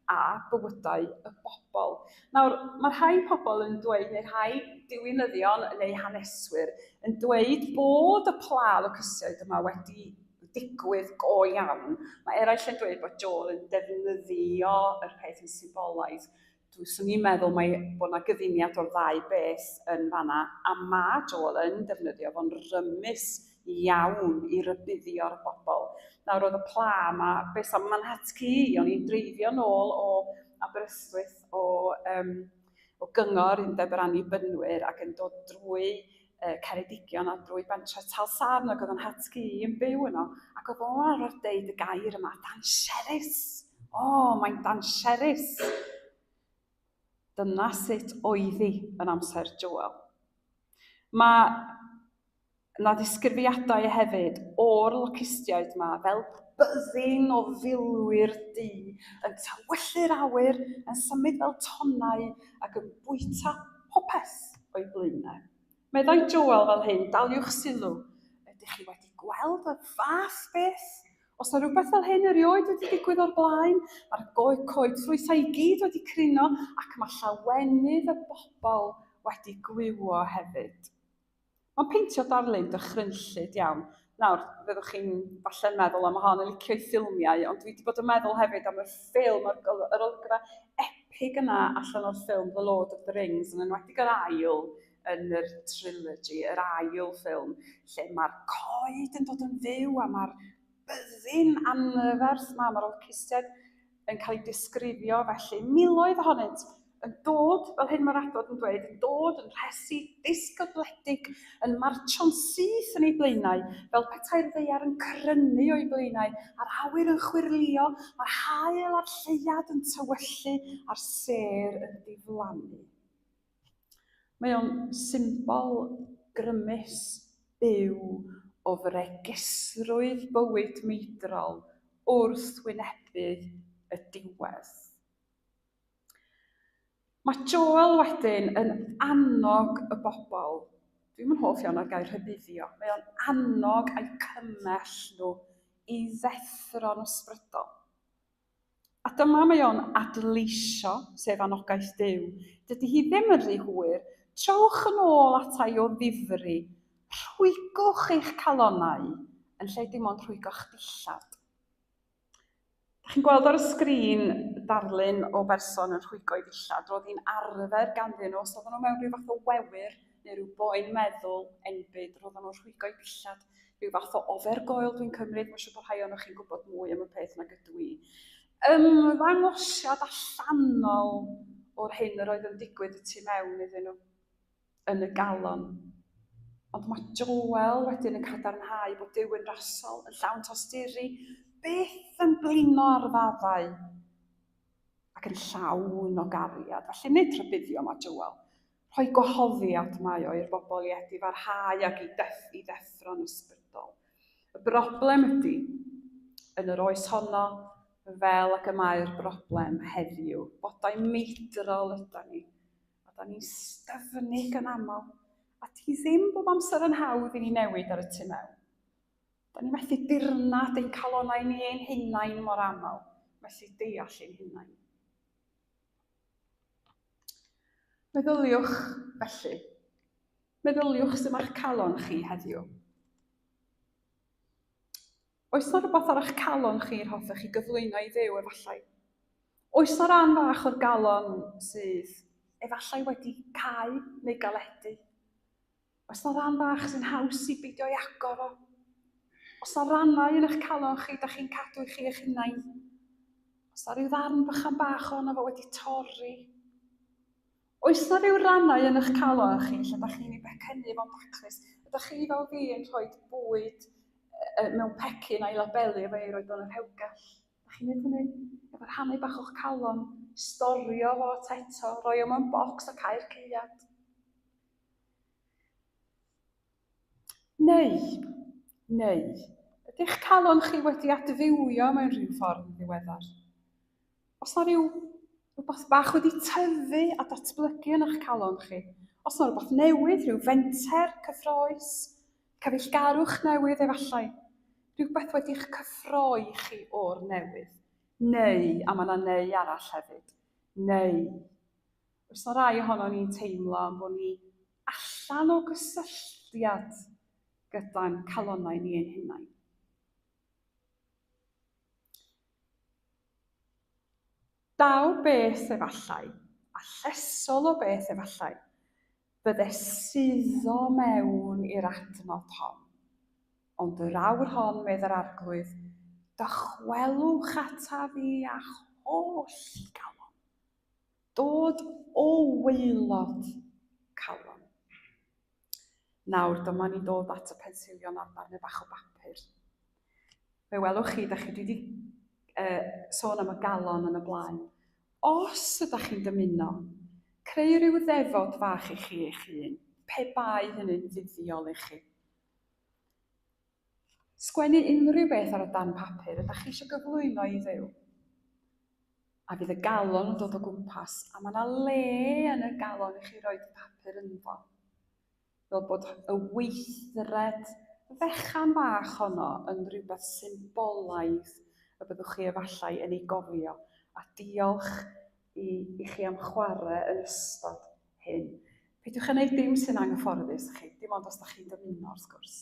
a bywydau y bobl. Nawr, mae rhai pobl yn dweud, neu rhai diwinyddion neu haneswyr, yn dweud bod y pla locustiaid yma wedi digwydd go iawn. Mae eraill yn dweud bod Joel yn defnyddio yr peth yn symbolaidd. Dwi swn i'n meddwl mai bod 'na gyfuniad o'r ddau beth yn fanna, a ma' Joel yn defnyddio fo'n rymus iawn i rybuddio'r bobl. Nawr oedd y pla 'ma, be' sa Manhattan i, o'n i'n dreifio nôl o Aberystwyth o um, o gyngor Undeb yr Annibynwyr ac yn dod drwy uh, Ceredigion a drwy bentre Talsarn ac oedd yn hatgu i yn byw yno ac oedd o'n arfer deud y gair yma, danserus. O, oh, mae'n danserus. Dyna sut oedd hi yn amser Joel. Mae 'na ddisgrifiadau hefyd o'r locustiaid 'ma fel byddin o filwyr du yn tywyllu'r awyr, yn symud fel tonnau ac yn bwyta popeth o'u blaenau. Meddai Joel fel hyn, daliwch sylw, ydych chi wedi gweld y fath beth? Os na rhywbeth fel hyn erioed wedi digwydd o'r blaen, mae'r coed ffrwythau i gyd wedi crino ac mae llawenydd y bobl wedi gwywo hefyd. Mae'n peintio darlun dychrynllyd iawn. Nawr, fyddwch chi'n falle'n meddwl am hon yn licio'i ffilmiau, ond dwi wedi bod yn meddwl hefyd am y ffilm, yr, yr olygfa epig yna allan o'r ffilm The Lord of the Rings, yn enwedig yr ail yn yr trilogy, yr ail ffilm, lle mae'r coed yn dod yn fyw a mae'r byddin anferth 'ma, mae'r orchestiaid yn cael eu disgrifio felly, miloedd ohonynt yn dod, fel hyn mae'r adnod yn dweud, yn dod yn rhesi disgybledig, yn martsio'n syth yn eu blaenau, fel petai'r ddaear yn crynu o'u blaenau, a'r awyr yn chwyrlïo, mae'r haul a'r lleuad yn tywyllu, a'r sêr yn diflannu. Mae o'n symbol grymus, byw o fregusrwydd bywyd meidrol wrth wynebu y diwedd. Mae Joel wedyn yn annog y bobl, dwi'm yn hoff iawn o'r gair rhybuddio, mae o'n annog a'u cymell nhw i ddeffro'n ysbrydol. A dyma mae o'n adleisio, sef anogaeth Duw. Dydy hi ddim yn rhy hwyr. Trowch yn ôl ata i o ddifri. Rhwygwch eich calonnau yn lle dim ond rhwygo'ch dillad. Da chi'n gweld ar y sgrin darlun o berson yn rhwygo'i ddillad. Roedd hi'n arfer ganddyn nhw, os oedden nhw mewn rhyw fath o wewyr neu rhyw boen meddwl enbyd, roedden nhw'n rhwygo'i dillad. Rhyw fath o ofergoel dwi'n cymryd, mae'n siŵr bod rhai ohonoch chi'n gwybod mwy am y peth nag ydw i. Ymddangosiad allanol o'r hyn yr oedd yn digwydd y tu mewn iddyn nhw, yn y galon. Ond mae Joel wedyn yn cadarnhau bod Duw yn rasol, yn llawn tosturi, byth yn blino ar faddau ac yn llawn o gariad. Felly nid rhybuddio mae Joel, Rhoi gwahoddiad mae o i'r bobl i edifarhau ac i, deth, i ddeffro'n ysbrydol. Y broblem ydy, yn yr oes honno, fel ac y mae'r broblem heddiw, bodau meidrol yda ni, a da ni'n styfnig yn aml, a ti ddim bob amser yn hawdd i ni newid ar y tu mewn. Da ni methu dirnad ein calonnau ni ein hunain mor aml, methu deall ein hunain. Meddyliwch felly. Meddyliwch sut mae'ch calon chi heddiw. Oes na rhywbeth ar eich calon chi yr hoffech chi gyflwyno i Dduw efallai? Oes na ran fach o'r galon sydd efallai wedi cau neu galedu? Oes 'na ran fach sy'n haws i beidio ei agor o? Oes 'na rannau yn eich calon chi da chi'n cadw i chi eich hunain? Oes 'na ryw ddarn bychan bach ohono fo wedi torri? Oes 'na ryw rannau yn eich calon chi lle dach chi'n ei becynnu fo'n daclus? Ydych chi fel fi yn rhoi bwyd mewn pecyn a'i labelu efo ei roed o'n y rhewgell? Dach chi'n neud hynny? Efo rhannu bach o'ch calon, storio fo at eto, rhoi o mewn bocs a cau'r caead. Neu, neu, ydych calon chi wedi adfywio mewn rhyw ffordd yn ddiweddar? Os na rhyw rhywbeth bach wedi tyfu a datblygu yn eich calon chi, os na rhywbeth newydd, rhyw fenter cyffroes, cyfeillgarwch newydd efallai, rhywbeth wedi'ch cyffroi chi o'r newydd, neu, a mae yna neu arall hefyd, neu, oes na rai ohono ni'n teimlo am bod ni allan o gysylltiad gyda'n calonnau ni ein hunain. Daw beth efallai, a llesol o beth efallai, bydde suddo mewn i'r adnod hon. Ond yr awr hon, medd yr Arglwydd, dychwelwch ataf fi a'ch holl galon. Dod o waelod calon. Nawr, dyma ni'n dod at y pensilion ar ddarnau bach o bapur. Fe welwch chi, da chi wedi sôn am y galon yn y blaen. Os ydych chi'n dymuno, creu rhyw ddefod fach i chi eich hun, pe bai hynny'n fuddiol i chi. Sgwennu unrhyw beth ar y darn papur ydych chi eisiau gyflwyno i Dduw. A fydd y galon yn dod o gwmpas, a mae yna le yn y galon i chi roed y papur ynddo. Fel bod y weithred fechan fach honno yn rhywbeth symbolaidd y byddwch chi efallai yn ei gofio. A diolch i, i chi am chwarae yn ystod hyn. Peidiwch â gwneud dim sy'n anghyfforddus chi, dim ond os da chi'n dymuno wrth gwrs.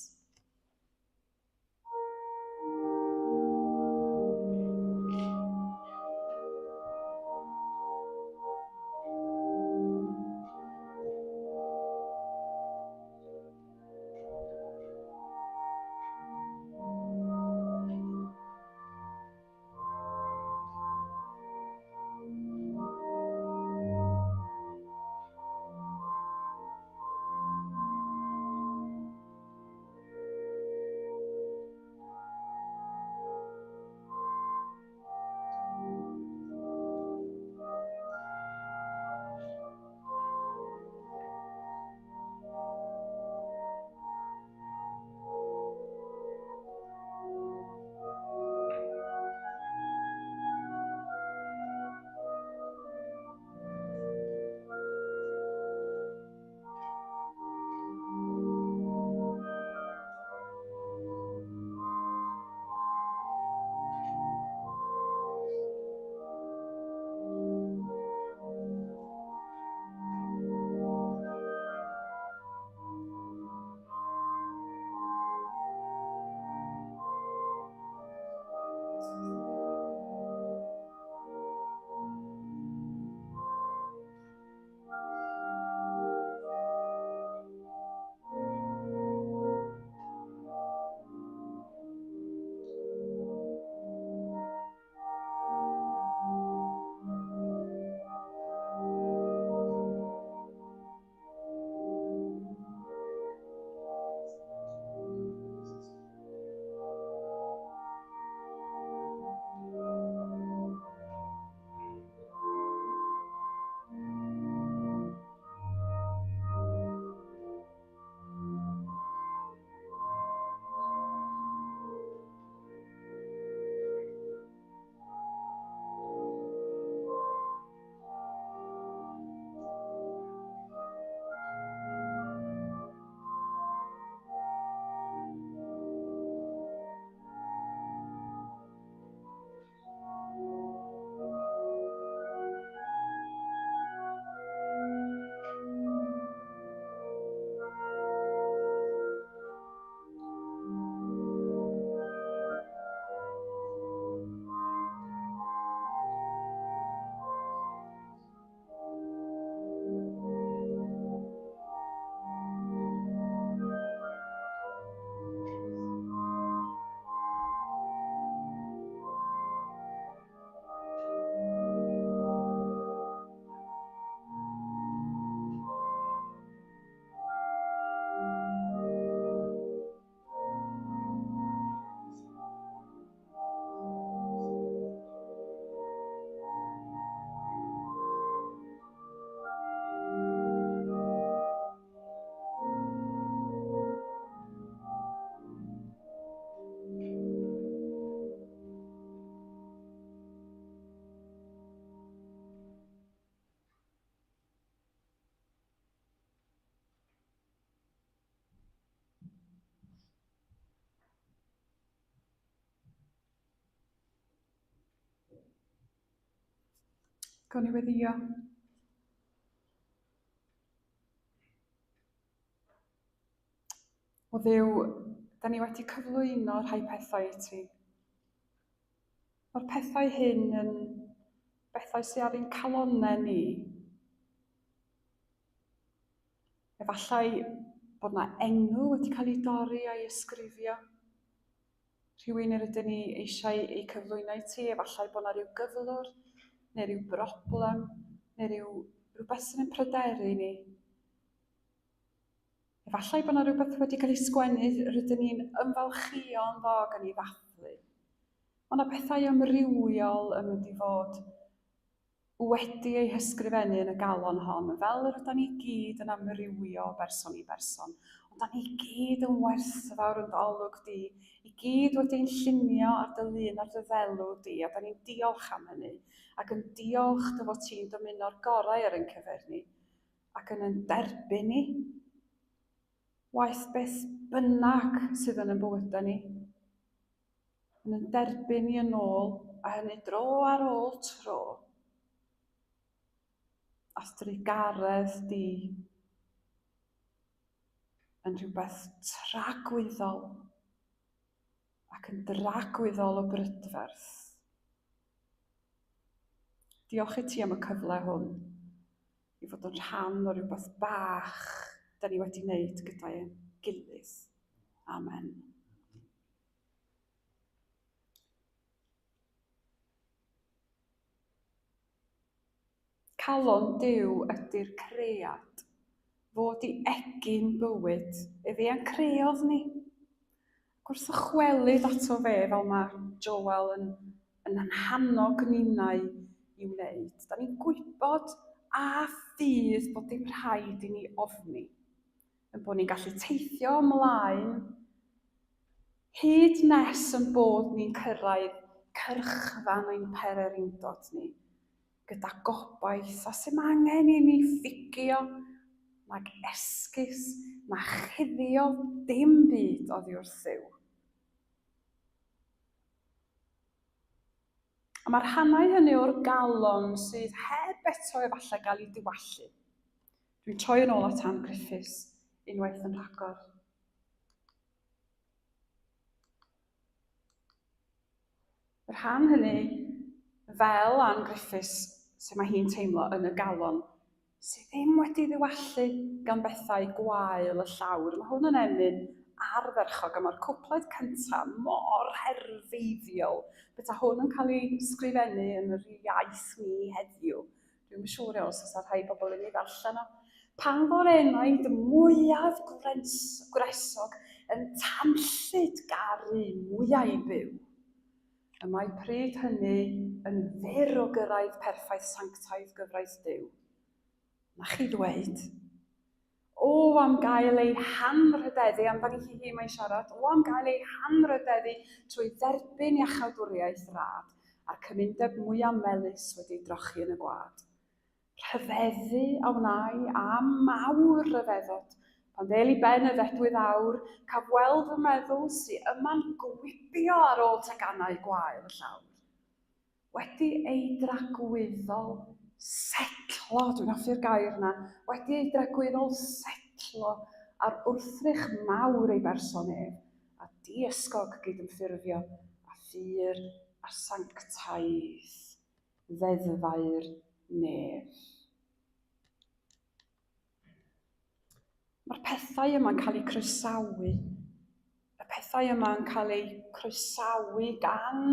Gawn ni weddïo. O Dduw, da ni wedi cyflwyno rhai pethau i ti. Mae'r pethau hyn yn bethau sydd ar ein calonnau ni. Efallai bod 'na enw wedi cael ei dorri a'i ysgrifio. Rhywun yr ydyn ni eisiau eu cyflwyno i ti, efallai bod 'na ryw gyflwr neu ryw broblem neu ryw rywbeth sydd yn pryderu ni. Efallai bod 'na rywbeth wedi cael ei sgwennu rydyn ni'n ymfalchïo ynddo ac yn ei ddathlu. Mae 'na pethau amrywiol yn mynd i fod wedi eu hysgrifennu yn y galon hon, fel yr ydan ni gyd yn amrywio o berson i berson, ond da ni gyd yn werthfawr yn dy olwg di, i gyd wedi ein llunio ar dy lun ar dy ddelw di, a da ni'n diolch am hynny, ac yn diolch dy fod ti'n dymuno'r gorau ar ein cyfer ni. ac yn ein derbyn ni, waeth beth bynnag sydd yn ein bywydau ni, yn ein derbyn ni yn ôl, a hynny dro ar ôl tro. A thrugaredd di yn rhywbeth tragwyddol ac yn dragwyddol o brydferth. Diolch i ti am y cyfle hwn i fod yn rhan o rywbeth bach da ni wedi wneud gyda'n gilydd. Amen. Calon Duw ydy'r cread, fod i egin bywyd, efe a'n creodd ni. Ac wrth ddychwelyd ato fe, fel mae Joel yn, yn hannog ninnau i wneud, da ni'n gwybod a ffydd bod dim rhaid i ni ofni, yn bod ni'n gallu teithio ymlaen hyd nes yn bod ni'n cyrraedd cyrchfan ein pererindod ni, gyda gobaith a sy'm angen i ni ffugio nag esgus na chuddio dim byd oddi wrth Dduw. A mae'r rhannau hynny o'r galon sydd heb eto efallai gael eu diwallu. Dwi'n troi yn ôl at Ann Griffiths unwaith yn rhagor. Y rhan hynny, fel Ann Griffiths, sut mae hi'n teimlo yn y galon, sydd ddim wedi ddiwallu gan bethau gwael y llawr. Mae hwn yn emyn ardderchog a mae'r cwpled cyntaf mor herfeiddiol. Beta hwn yn cael ei sgrifennu yn yr iaith ni heddiw. Dwi'm yn siŵr iawn os oes rhai bobl yn ei ddarllen o. Pan fo'r enaid mwyaf gwresog yn tanllyd garu mwyau byw, y mae pryd hynny yn fyr o gyrraedd perffaith sanctaidd gyfraith Duw. Na chi ddweud, O, am gael ei hanrhydeddu, amdani hi hi mae'n siarad, o, am gael ei hanrhydeddu trwy dderbyn iachawdwriaeth rad, a'r cymundeb mwyaf melys wedi ei drochi yn y gwlad. Rhyfeddu a wnâi, a mawr ryfeddod, pan ddêl i ben y ddedwydd awr, caf weld fy meddwl sy yma'n gwibio ar ôl teganau gwael y llawr. Wedi ei dragwyddol setlo, dwi'n hoffi'r gair yna, wedi ei dragwyddol setlo ar wrthrych mawr ei berson ef, a diysgog gydymffurfio â phur a sanctaidd ddeddfau'r nef. Mae'r pethau yma'n cael eu croesawu. Y pethau yma'n cael eu croesawu gan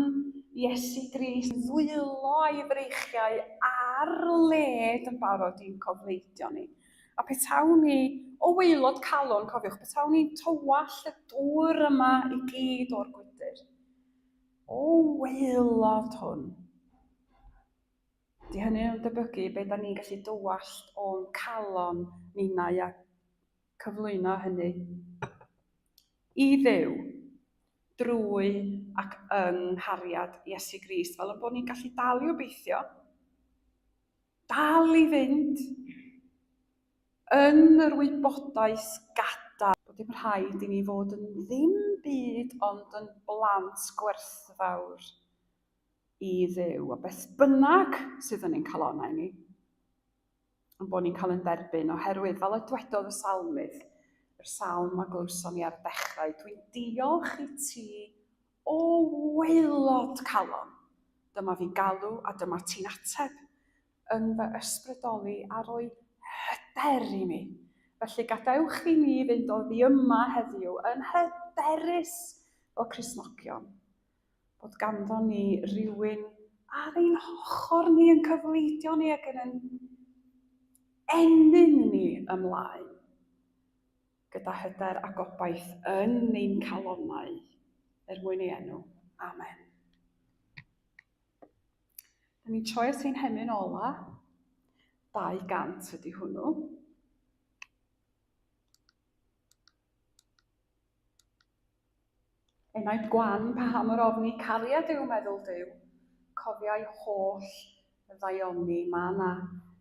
Iesu Grist, ddwylo a'i freichiau ar led yn barod i'n cofleidio ni. A petawn ni, o waelod calon, cofiwch, petawn ni'n tywallt y dŵr yma i gyd o'r gwydr, o waelod hwn, 'Di hynny yn debygu be da ni'n gallu dywallt o'n calon ninnau a cyflwyno hynny i Dduw drwy ac yng nghariad Iesu Grist, fel y bod ni'n gallu dal i obeithio, dal i fynd yn yr wybodaeth gadarn bod dim rhaid i ni fod yn ddim byd ond yn blant gwerthfawr. i Dduw, a beth bynnag sydd yn ein calonnau ni, ond bod ni'n cael ein derbyn oherwydd, fel y dwedodd y salmydd, yr salm a glywson ni ar ddechrau, dwi'n diolch i ti o waelod calon. Dyma fi'n galw a dyma ti'n ateb, yn fy ysbrydoli a rhoi hyder i mi. Felly gadewch i ni fynd oddi yma heddiw yn hyderus fel Cristnogion, bod ganddo ni rywun ar ein hochr ni yn cyfleidio ni ac yn ein ennyn ni ymlaen gyda hyder a gobaith yn ein calonnau er mwyn ei enw. Amen. Da ni'n troi at ein hemyn ola. 200 ydy hwnnw. Enaid gwan, paham yr ofni cariad yw meddwl Duw, cofiai holl ddaioni, mae yna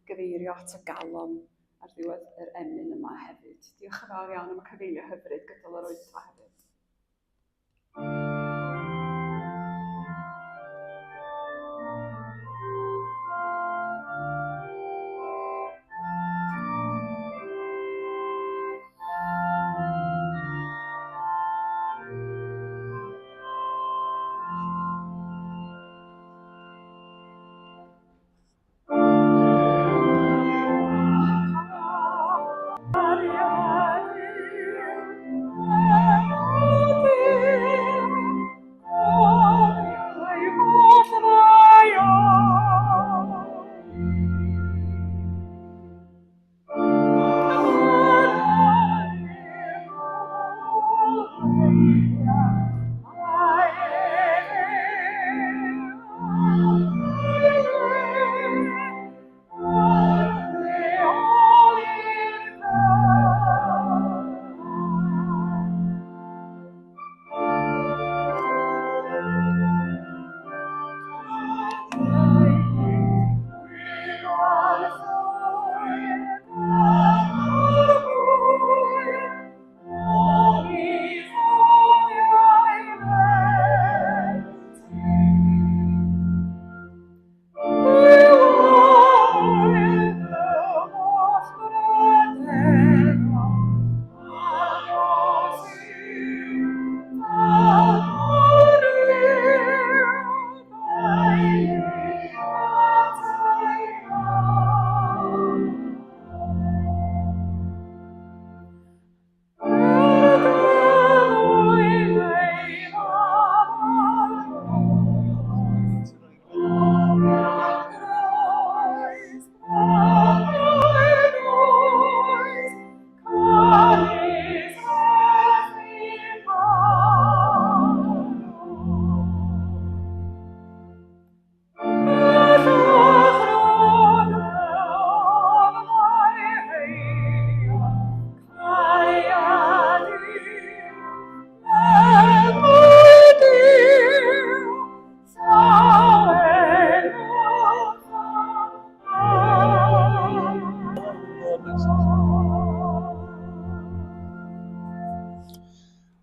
gyfeirio at y galon ar ddiwedd yr emyn yma hefyd. Diolch yn fawr iawn am y cyfeilio hyfryd gydol yr oedfa hefyd.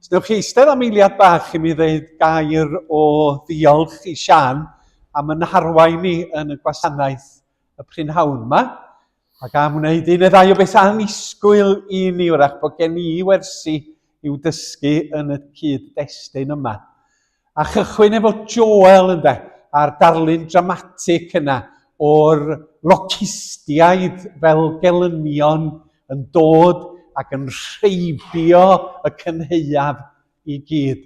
Os newch chi eistedd am eiliad bach i mi ddeud gair o ddiolch i Sian am yn harwain ni yn y gwasanaeth y prynhawn yma. Ac am wneud un neu ddau o bethau annisgwyl i ni, wrach bod gen i wersi i'w dysgu yn y cyd-destun yma. A chychwyn efo Joel ynde, a'r darlun dramatig yna o'r locustiaid fel gelynion yn dod ac yn rheibio y cynhaeaf i gyd.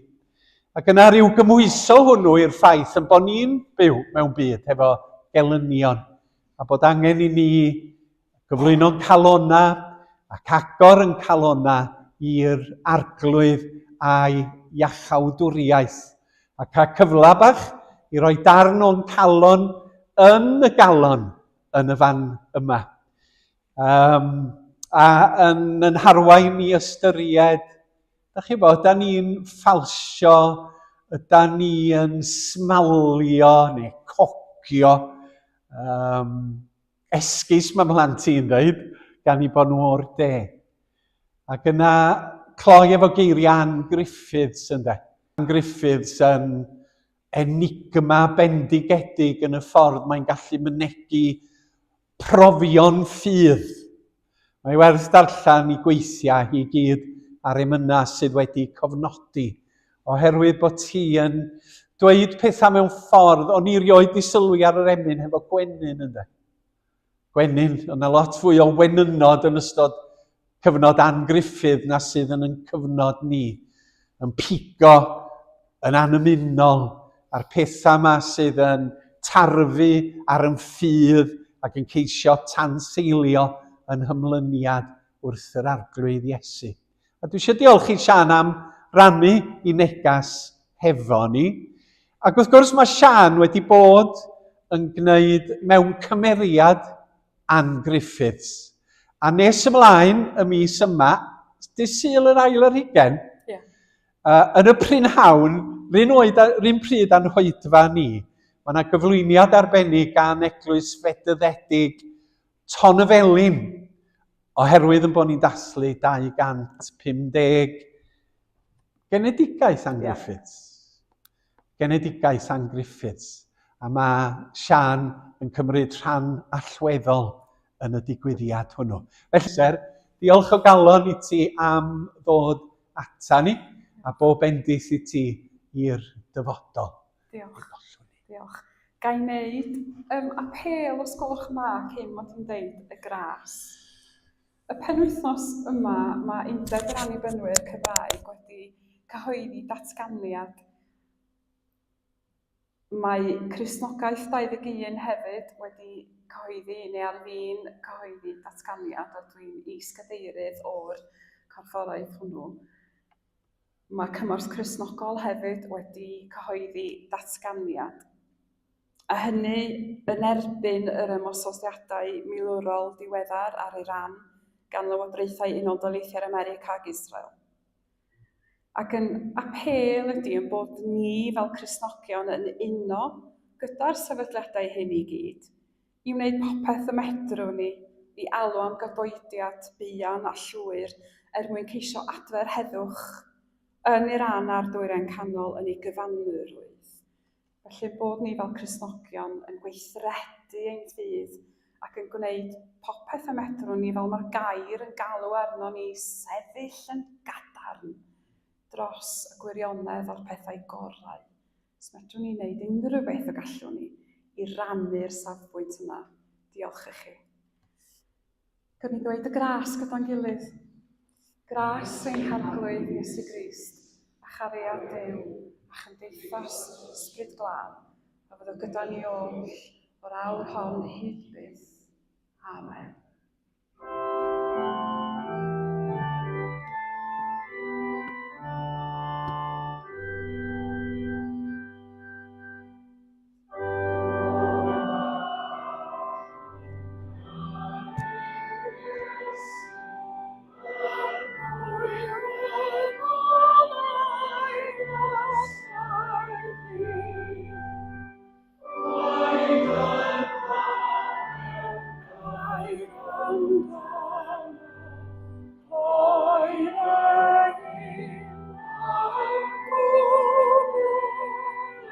Ac yna rhyw gymhwyso hwnnw i'r ffaith yn bod ni'n byw mewn byd hefo gelynion a bod angen i ni Gyflwyno'n calonna ac agor yn calonna i'r Arglwydd a'i iachawdwriaeth, a cael cyfle bach i roi darn o'n calon yn y galon yn y fan yma. Um, a yn, yn harwain i ystyried, da chi bod, da ni'n ffalsio, da ni yn smalio neu cogio, um, Esgus mae mhlant i'n dweud, gan i bod nhw o'r de. Ac yna cloi efo geiriau Ann Griffiths ynde. Ann Griffiths yn enigma bendigedig yn y ffordd mae'n gallu mynegi profion ffydd. Mae werth darllen i gweithiau hi gyd a'r emynau sydd wedi cofnodi, oherwydd bod ti yn dweud pethau mewn ffordd, o'n i rioed di sylwi ar yr emyn hefo gwenyn ynde. Gwenyn, yna lot fwy o wenynod yn ystod cyfnod Ann Griffith na sydd yn yn cyfnod ni, yn pigo yn anymunol a'r pethau yma sydd yn tarfu ar yn ffydd ac yn ceisio tanseilio yn hymlyniad wrth yr Arglwydd Iesu. A dwi eisiau diolch i Sian am rannu i negas hefo ni. Ac wrth gwrs mae Sian wedi bod yn gwneud mewn cymeriad Ann Griffiths. A nes ymlaen y mis yma, dydd Sul yr ail ar hugen, yeah. yn y prynhawn, rhywun oed, rhywun pryd a'n hoedfa ni, mae yna gyflwyniad arbennig gan Eglwys Fedyddedig Ton y Felin, oherwydd yn bod ni'n dathlu 250 genedigaeth Ann yeah. Griffiths. Genedigaeth Ann Griffiths. A mae Sian yn cymryd rhan allweddol yn y digwyddiad hwnnw. Felly, ser, diolch o galon i ti am ddod ata ni, a bob bendith i ti i'r dyfodol. Diolch. Diolch. Ga i wneud um, apêl os gwelwch yn dda cyn mod i'n deud y gras. Y penwythnos yma mae Undeb yr Annibynwyr Cymraeg wedi cyhoeddi datganiad. Mae Cristnogaeth 21 hefyd wedi cyhoeddi, neu ar fin cyhoeddi datganiad, a dwi'n is-gadeirydd o'r corfforaeth hwnnw. Mae Cymorth Cristnogol hefyd wedi cyhoeddi datganiad, a hynny yn erbyn yr ymosodiadau milwrol diweddar ar Iran gan lywodraethau Unol Daleithiau'r America ac Israel. Ac yn apêl ydy ein bod ni fel Cristnogion yn uno gyda'r sefydliadau hyn i gyd i wneud popeth y medrwn ni i alw am gadoediad buan a llwyr er mwyn ceisio adfer heddwch yn Iran a'r Dwyrain Canol yn ei gyfanrwydd. Felly bod ni fel Cristnogion yn gweithredu ein ffydd ac yn gwneud popeth y medrwn ni fel mae'r gair yn galw arno ni sefyll yn gadarn dros y gwirionedd a'r pethau gorau. Os medrwn ni wneud unrhyw beth y gallwn ni i rannu'r safbwynt yna, diolch i chi. Gawn ni ddweud y gras gyda'n gilydd. Gras ein Harglwydd Iesu Grist, a chariad Duw, a chymdeithas Ysbryd Glân, a fyddo gyda ni oll o'r awr hon hyd byth. Amen.